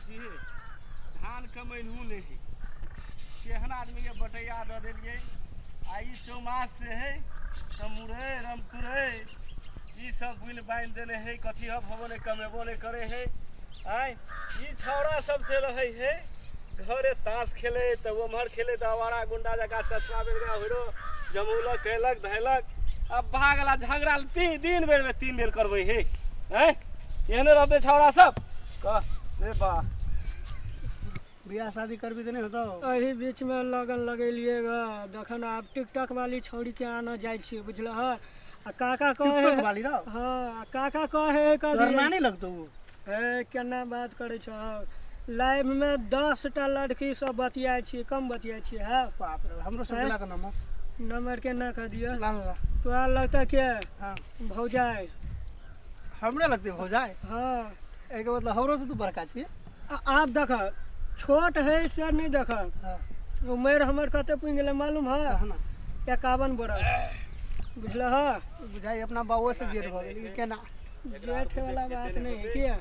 छी धान कमैलहुँ नहि है केहन आदमीके बटैया दऽ देलियै आ ई चौमास से है तऽ मुरै रमतुरै ई सब बुनि बान्हि देने है कथी हब हबो नहि कमेबो नहि करै है आँय ई छौड़ा सब से रहै है घरे ताश खेलै तऽ ओम्हर खेलै तऽ आवारा गुंडा जकाँ चश्मा बेरगा होरो जमौलक कयलक धयलक अब भागला झगड़ा तीन दिन बेरमे तीन बेर करबै हे आँय एहने रहतै छौड़ा सब कह रे बा बियाह शादी करबी तऽ नहि होतौ? एही बीचमे लगन लगेलियै ग, जखन आब टिकटक वाली छौड़ीके आनऽ जाइ छियै, बुझलह? आ काका कहे टिकटॉक वाली रौ? हँ, आ काका कहे है तोहर कभी नानी लगतौ उ? हे, केना बात करै छह? लाइवमे 10टा लड़की सब बतियाइ छियै, कम बतियाइ छियै? हँ बाप रे, हमरो सबके ला तऽ नंबर। नंबर केना कऽ दिअ? ला ला। तोरा लगतै के? हँ। भौजाइ। हमरे लगतै भौजाइ? हँ। एहिके मतलब हमरो से तू बड़का छी? आब देख, छोट है से नहि देख। हँ। उमेर हमर कते पुनि गेलै मालूम है? कह ना। 51 बरस, बुझलह? बुझाइ अपना बाबुओ से जेठ भऽ गेली केना? जेठ वाला बात नहि है किया।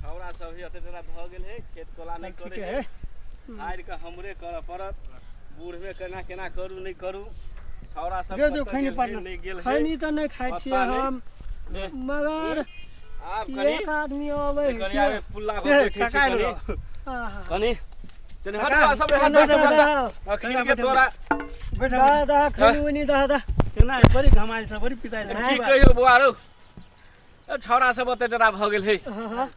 छौड़ा सब ही एते टटा भऽ गेल है, खेत कोला नहि चल करै ठीके है। है। हारि कऽ हमरे करऽ पड़त बूढ़मे, केना केना करू नहि करू, छौड़ा सब जो, जो, कतऽ खैनी गेल है, पाड़ना। नहि गेल है खैनी तऽ नहि खाइ छियै पता नहि। हम। ले, मगर आब कनी एक आदमी अबै से है कनी किया? आबे पुल्ला पर ए, बैठे छी टका कनी। आएल। आहा। कनी चल हट टका। बा, सब हट केना हट दह हट दह। अखिल के तोरा बैठ। दह दह खैनी उनी दह दह। केना है? बड़ी घमाइल छ, बड़ी पिताइल छ। की कहियो बौआ रौ, ए, छौड़ा सब ओते टटा भऽ गेल है। हाँ हाँ।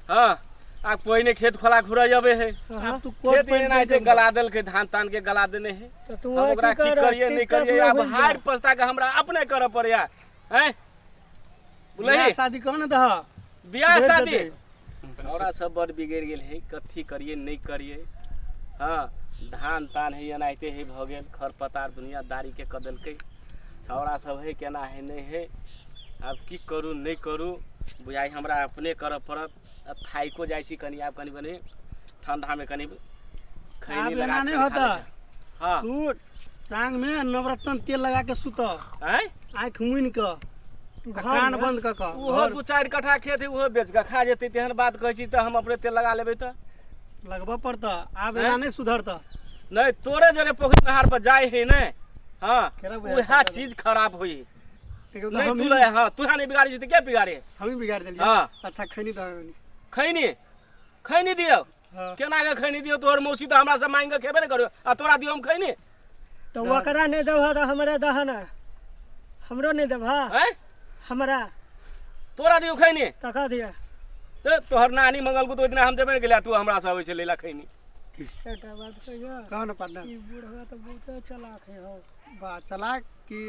हँ, आ कोई नहि खेत खोला घुरै अबै है। हाँ। आब तू कोट खेत पैंट एनाहिते पहिर के गला देलकै, धान तान के गला देने है। तऽ तू हम ओकरा की की कर करिए नहि टिकटॉक करिए, में आब घुसि जा। हारि पछता के हमरा अपने करऽ पड़ैया हैं। बियाह बुझलही? शादी कह न दह। बियाह भेज शादी देतै। छौड़ा सब बड़ बिगड़ि गेल है, कथी करिए नहि करिए। हँ, धान तान है एनाहिते है भऽ गेल, खर पतार दुनियादारी के कऽ देलकै। छौड़ा सब है केना है नहि है, आब की करू नहि करू, बुझाइ हमरा अपने करऽ पड़त। आब थाइको जाइ छी कनि, आब कनि कनि ठंडामे कनि खैनी आब लगा एना कऽ नहि कनि खा होतऽ। लै छी। हँ। तू टांग में नवरत्न तेल लगा के सुत। आँय? आँखि मुनि कऽ आ घर कान मे? बंद कऽ कऽ। ओहो घर 2-4 कट्ठा खेत है, ओहो बेच कऽ खा जेतै। तेहन बात कहै छी तऽ हम अपने तेल लगा लेबै तऽ लगबऽ पड़तऽ आब। आँय? एना नहि सुधरतऽ। नहि, तोरे जरे पोखरि नहार पर जाइ है ने। हँ। केना बुझाइ उएह पड़तऽ? चीज खराब होइ है। एकर मतलब नहि हमही तू रहे, हँ, तू नहि बिगाड़ी छी तऽ के बिगाड़े? हमही बिगाड़ि देलियै? हँ। अच्छा, खैनी दऽ। खैनी? खैनी दियौ? हँ। केना के खैनी दियौ? तोहर मौसी तऽ हमरा से मांगि कऽ खेबे नहि करियौ आ तोरा दियौ हम खैनी? तऽ ओकरा नहि देबह तऽ हमरे दह ने, हमरो नहि देबह? आँय? हमरा। तोरा दियौ खैनी? कका दिअ। तऽ तोहर नानी मंगलको तऽ ओहि दिना हम देबे नहि केलियै, तू हमरा से अबै छै लैला खैनी। एकटा बात कहियौ? कह न पार्टनर। ई बुढ़वा तऽ बहुते चलाक है हौ। बा, चलाक की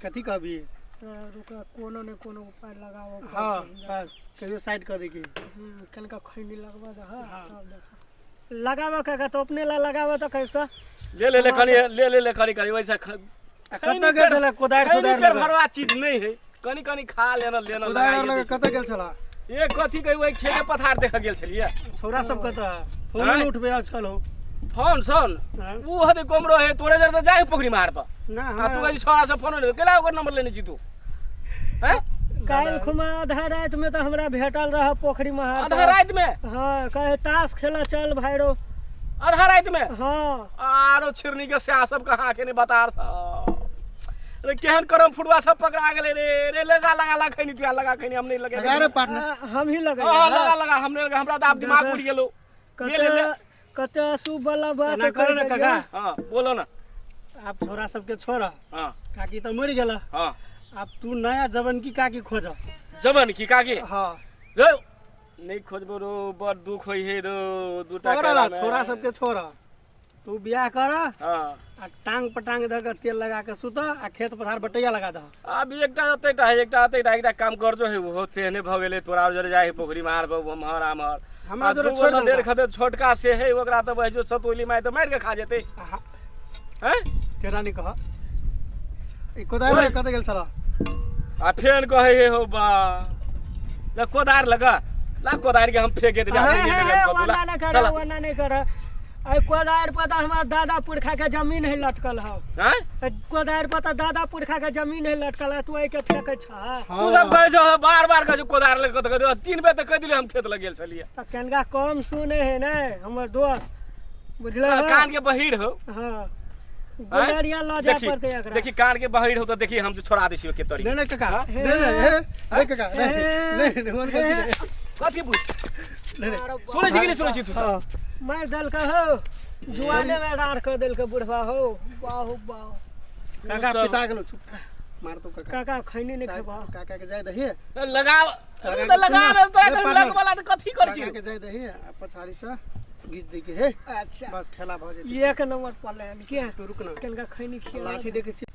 कथी कहबी? रुक, कोनो ने कोनो उपाय लगाबऽ। हँ, बस कहियो साइड कऽ दै की। कनिका खैनी लगबऽ दह। हाँ। तब देख, लगाबऽ काका, तो अपने ला लगाबऽ तऽ खसि तऽ ले ले ले कनि, ले ले ले कनि कनि वैसे आ कतऽ गेल छलै कोदारि खैनी सोदारि पेट लऽ? भरवा चीज नहि है, कनि कनि खा लेना लेना। कोदारि लगाइए लऽ दै कऽ कतऽ गेल छलऽ? छी। ए, कथी कही, ओहि खेते पथार देखऽ गेल छलियै। छौड़ा सब कतऽ? फोनो आँय? नहि उठबै आजकल हो। फोन सोन? हाँ। उ हते कोमरो है, तोरे जर तऽ जाय पोखरी मार पर। ना। आ तू हमरा कहै छी छौड़ा सब फोन नहि केला, ओकर नंबर लेने छी तू हैं? काल्हि खुमा आधा राति में तऽ हमरा भेटल रह पोखरि महार आधा पर। राति में? हाँ, कहे ताश खेलऽ चल भाई रो। आधा राति में? हाँ। आरो छिरनी के स्या सब कहाँ के नहीं बता सब रे, केहन करम फुटवा सब पकड़ा गेलै रे। रे लगा लगा लगा खैनी, तू लगा खैनी, हम नहीं लगे। लगा रे पार्टनर। हम ही लगे। हाँ, लगा लगा, हम नहीं लगा, हमरा तऽ आब दिमाग उड़ि गेलो। ले ले ले। कते कते अशुभ वाला बात एना करो ने कहि काका। देलियै। हाँ, बोलो ना। आब छोरा सबके छोड़। हाँ। काकी तऽ मरि गेल। हाँ। आब तू नया जवन की काकी खोज। जबन की काकी? हाँ। रे नहीं खोजबो रो, बड़ दुख होइ हे रो दूटा छोड़ केला में। छोरा सबके छोड़, तू बियाह कर। हाँ। आ टांग पटांग धऽ कऽ तेल लगा के सुत आ खेत पथार बटैया लगा दह। आब एकटा एतेटा है, एकटा एतेटा, एकटा काम कर जो है, ओहो तेहने भऽ गेलै। तोरा जरे जाइ है पोखरी मार ओम्हर आम्हर। हमरा आ जरे दूगो छोड़ि तऽ देलका। देर खते छोटका से है, ओकरा तऽ बहजो सतोली मारि तऽ मारि के खा जेतै। आहा, हैं। तेरा नहि कह, ई कोदारि लऽ कऽ कतऽ गेल छलह? आ फेन कहै हे हो बा, ले कोदार लगा ला, कोदार के हम फेंके देबै। हे, हे, हे, ओना नहि कर, ओना नहि कर। एहि कोदारि पर तऽ हमर दादा पुरखा के जमीन है लटकल हौ। आँय? कोदारि पर तऽ दादा पुरखा के जमीन है लटकल है, तू एहिके फेकै छह? तू सब कहै छौ, बार बार कहै छौ कोदारि लऽ कऽ, तऽ 3 बेर तऽ कहि दिलियै हम खेत लग गेल छलियै। तऽ कनिका कम सुनै है ने हमर दोस्त, बुझलह? कान के बहिर हो। हँ, गोदरिया लऽ जाय देखी पड़तै एकरा। देखी, कान के बहिर हो तऽ देखी, हम छोड़ा दै छियौ के तोरी। नहीं नहीं काका, हाँ? नहीं नहीं, हे नहीं काका, नहीं नहीं नहीं, हुन गलती नहीं। कथी बुझ नहीं नहीं। अरे सुनै छी कि नहि सुनै छी तू सब? हाँ। मारि देलकै हौ, जुआने मे राड़ कऽ देलकै बुढ़वा हौ। बाहु बाहु। काका, सब- पिता गेलो, चुप मार तो काका। काका, खैनी नहि खेबह? काका के जाय दही। लगा काका तऽ लगा सुन दे तोरा। ए, कनि पार्टनर। लगवला तऽ कथी करै छी? काका के जाय दही आ पछाड़ी से घीच दै के हे। अच्छा। बस खेला भऽ जेतै। एक नंबर प्लान के। तू रुक ना। कनिका खैनी खिया। लाठी देखै छी।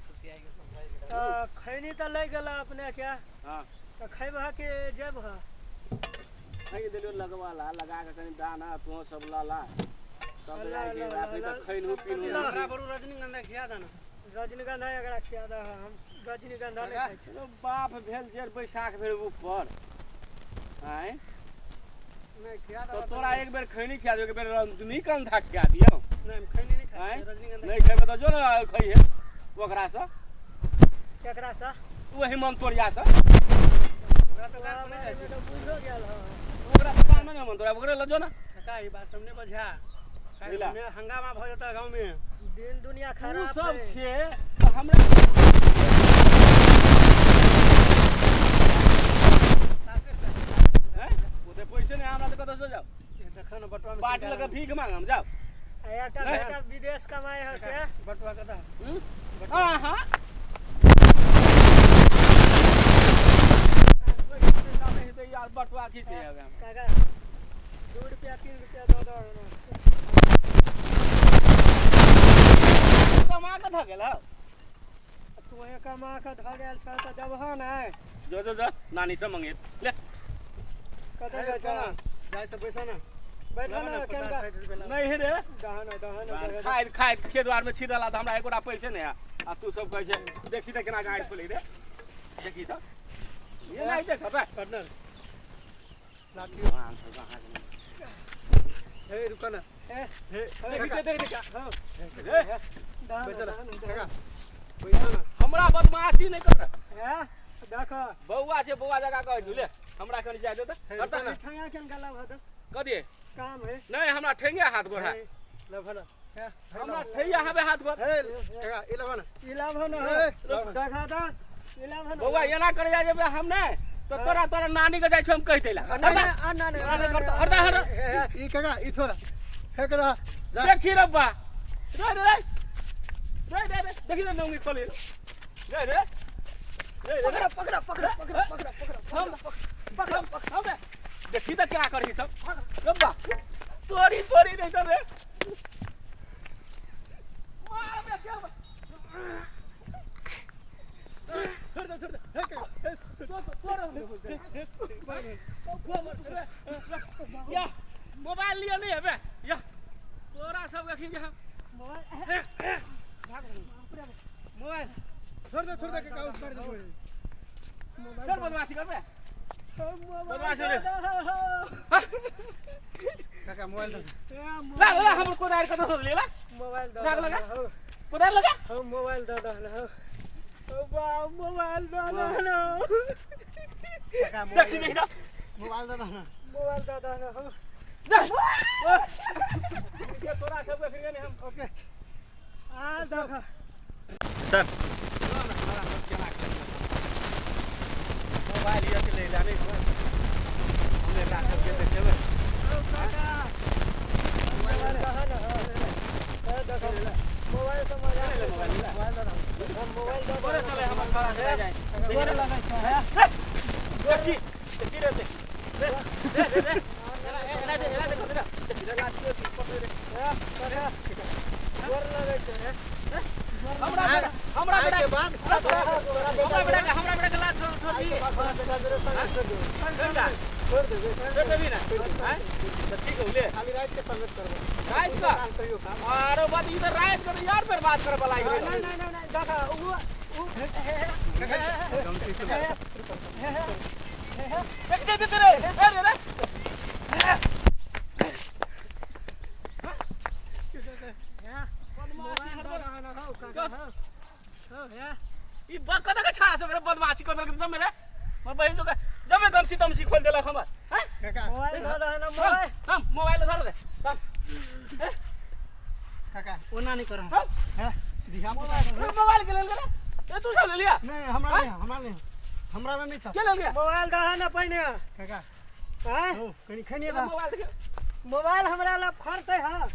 तऽ खैनी तऽ लागि गेल अपने के। हाँ। तऽ खैबह कि जेबह? फेंक देलियौ लगवाला, लगा के कनि दाना तों सब लऽ ला तब ला, जाके ला, राति ला, तक खैनहु पीनहु। ला। बड़ा बड़ू रजनीगंधा खिया देना। रजनीगंधा एकरा खिया दह, हम रजनीगंधा नहि खाइ छी। चलो, बाप भेल जेर बैसाख भेल ऊपर आँय। नहीं खिया तो दे। तोरा एक बेर खैनी खिया दियौ, एक बेर रजनीगंधा खिया दियौ। नहीं, हम खैनी नहीं खाइ आँय? छियै, रजनीगंधा। नहि खेबै तऽ जो ने खैहे ओकरासँ। केकरासँ? वही मंतोरियासँ। ओकरा दुकान पर नहीं जाइ छी। तऽ बुझो गेल हँ। ओकरा दुकानमे नहि मंतोरिया, ओकरे लऽ जो ने। काका, ई बात सब नहीं बझा। बुझला? में हंगामा भऽ जेतै गाँव में। दिन दुनिया तू खराब सब है। छियै तऽ हमरा हैं? ओते पैसे नहि हमरा, तऽ कतऽसँ जाउ? देखऽ ने बटुआ में। बाटी लऽ कऽ भीख मांग हम जाउ? आ एकटा नहि। बेटा विदेश कमाइ है से। बटुआ कतऽ? हूँ? हाँ हाँ, यार, बटुआ खींचे आबे हम। काका, 2 रुपया 3 रुपया दऽ दऽ ने। कमा कऽ धऽ गेल हौ। तू कमा कऽ धऽ गेल छह तऽ देबह ने। जो जो जो, नानी से मंगे ले। कतऽ जाइ छह? जाइ छै, बैसा ना। बैठो लाबऽ ने। ने, 50 कनिका 60 रुपया लाबऽ। नहीं रे। दहन दहन। खाइत खाइत खेत बार में छिदला तऽ हमरा एकोटा पैसे नहि है आ तू सब कहै छै। देखी तऽ केना गाड़ि खोलै रे, देखी तऽ ये नहीं देखबै। पार्टनर, लाठी। हे, रुक ना। हे। हे। देखी काका, तऽ, देखी हँ। रे। दहन बैसा ना। दहन। काका, बैसा ना। हमरा बदमाशी नहि कर। हे, देख। बौआ छै, बौआ जकाँ कहै छु। ले, हमरा कनि जाय दे तऽ। हे, हटा। रुक ना। ठंगा कनिका लाबह तऽ। कथी? काम है। नहीं, हमरा ठेंगे हाथ गोड़ है। हे, लाबऽ ना। हे। हमरा ठेंगे हवे हाथ गोड़। हे काका, ई लाबऽ ना। ई लाबह ने। हे, लाबऽ ना। देखा तऽ, ई लाबह ने। बौआ, एना करे जाइ जेबै हम नहि तऽ तोरा तोरा नानी के जाइ छै, हम कहि दैला। नहीं, नहीं, आ, ना, नहीं, ना, ना, करता, नहीं, हटा, हटा। हे, ई काका, ई थोड़ा हे काका, जा। देखी रे बा, रे रे रे रे रे रे, देखी रे, नौंगी खोली रे रे रे रे। पकड़ा पकड़ा पकड़ा पकड़ा पकड़ा पकड़ा। हम पकड़ हम, देखी तऽ क्या करही सब रे बा। तोरी तोरी नहीं तो रे मार बे क्या। छोड़ दे, छोड़ दे। हे काका, हे। या मोबाइल लिअ, नहीं हेबे या तोरा सब अखन हम मोबाइल। छोड़ दे, छोड़ दे काका, छोड़ दे। चल, बदमाशी करबे, बदमाशी रे। काका, मोबाइल दे। ला ला, हमर कोदारि कतऽ से लेला? मोबाइल दऽ राख दहल लगा। हौ। कोदारि लगा। हौ, मोबाइल दऽ दहल हौ। हौ बा, मोबाइल दऽ दहल हौ। काका, देखी मोबाइल। देखी ना। मोबाइल दे ना। मोबाइल दऽ दहल हौ। ये तोरा सब अखन हम ओके। आ देख। सर, मोबाइल ये के ले जाने हम एकरा सबके देखेबै। हौ काका, मोबाइल दहल हौ। हे, देख, मोबाइल से मजा ले मोबाइल ले। मोबाइल दे ना। हम मोबाइल दऽ बोले दहल। चले हमर खड़ा से जाए। गोर लगै छै हे। देखी देखी रे, देखी रे रे रे रे, एना एना दे, एना देखो रे, देखी रे, लाठी पकड़े रे। हे काका, गोर लगै छै हे। हमरा बेटा, हमरा आइ बेटा के बाद हमरा बेटा के, हमरा बेटा के लात छोड़ छोड़ दी। छोड़ बेटा देबै। छोड़ देबी ना हैं तऽ ठीक हो ले। खाली रात के संगत करबै। रात का काम कहियो काम। अरे बात ई तऽ रात के यार बर्बाद करे वाला नहीं गेलै। नहीं नहीं नहीं, देखा उ उ गलती से। देख दे दे रे रे रे रे। सब में रे मोर बहिन जो जबे गमसी तमसी खोल देलक हमर हैं। काका मोबाइल धऽ दहन मोबाइल। हम मोबाइल धर दे हम। काका ओना नहि कर। हम हैं धिया पुता। मोबाइल के लेल गेलै ए तू सब ले लिया। नहीं, हमरा नहीं, हमरा नहीं, हमरा में नहीं छ। के लेल गया? मोबाइल दहन पहिने। काका आँय? हो कनी खनिए दा। मोबाइल देखियो। मोबाइल हमरा लग फरतै। हाँ,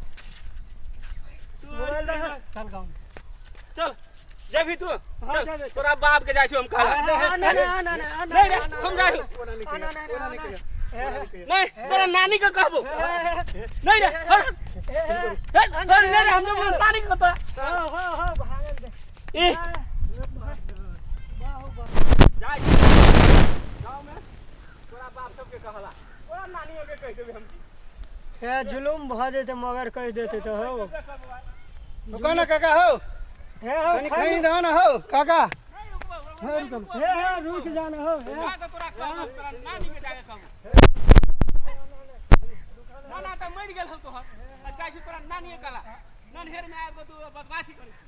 मोबाइल दहन। चल गाँव। चल जेबही तू? हाँ, चल। जेबै। तोरा बाप के जाइ छियौ हम कहला। ना ना ना ना ना। नहीं रे, हम जाइ। ओना नहीं कहिया, ओना नहीं कहिया, ओना नहीं कहिया। नहीं, तोरा नानी के कहबो नहीं रे। हट हट, तोरा नहीं रे, हम जब नानी के तोरा हो हो हो, भागल दे। ई जाइ गाँव में तोरा बाप सबके कहला, तोरा नानियो के कहि देबै हम की। हे, जुलुम भऽ जेतै मगर कहि देतै तऽ हौ। रुको ना काका हो। हे हौ। कनी खैनी दहो ना हो काका। नहीं रुकबो, रुकबो। हे हे, रुकि जा ना हौ हे। जाके तोरा कहबो, तोरा नानी के जाके कहबो। ना ना तऽ मरि गेल हौ तोहर आ जाइ छी तोरा नानिये कहला। नन्हेर में आबि कऽ तू बदमाशी करै छी।